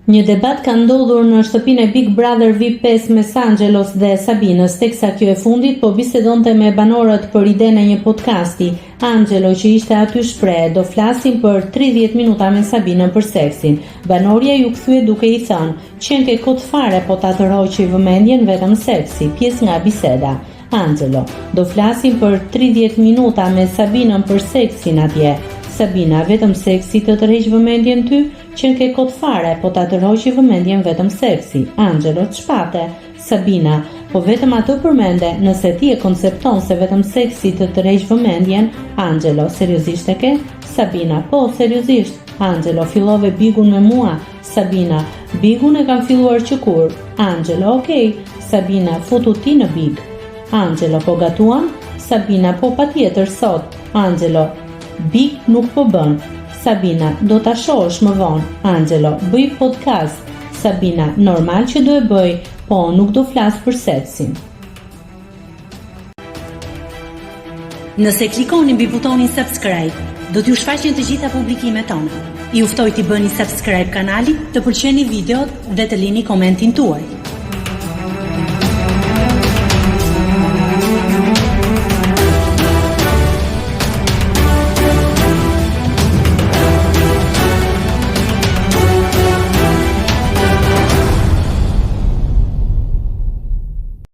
Një debat ka ndodhur në shtëpinë e Big Brother VIP 5 mes Anxhelos dhe Sabinës, teksa kjo e fundit po bisedonte me banorët për idenë e një podcasti. Anxhelo që ishte aty shprehet, do flasim për 30 minuta me Sabinën për seksin. Banorja iu kthye duke i thënë, qenke kot fare po ta tërhoqi vëmendjen vetëm seksi, pjesë nga biseda. Anxhelo, do flasim për 30 minuta me Sabinën për seksin atje. Sabina, vetëm seksi të tërheq vëmendjen ty? Qenke kot fare, po ta tërhoqi vëmendjen vetëm seksi. Anxhelo, ç'pate? Sabina, po vetëm atë përmende, nëse ti e koncepton se vetëm seksi të tërheq vëmendjen, Anxhelo, seriozisht e ke? Sabina, po, seriozisht. Anxhelo, fillove bigun me mua? Sabina, Bigun e kam filluar që kur? Anxhelo, Okej. Sabina, futu ti në big. Anxhelo, po gatuan? Sabina, po patjetër, sot. Anxhelo, Big nuk po bën. Sabina, do ta shohësh më vonë. Anxhelo, bëj podcast. Sabina, normal që do e bëj, po nuk do flas për seksin. Nëse klikoni mbi butonin subscribe, do t'ju shfaqen të gjitha publikimet tona. Ju ftoj t'i bëni subscribe kanalit, të pëlqeni videot dhe të lini komentin tuaj.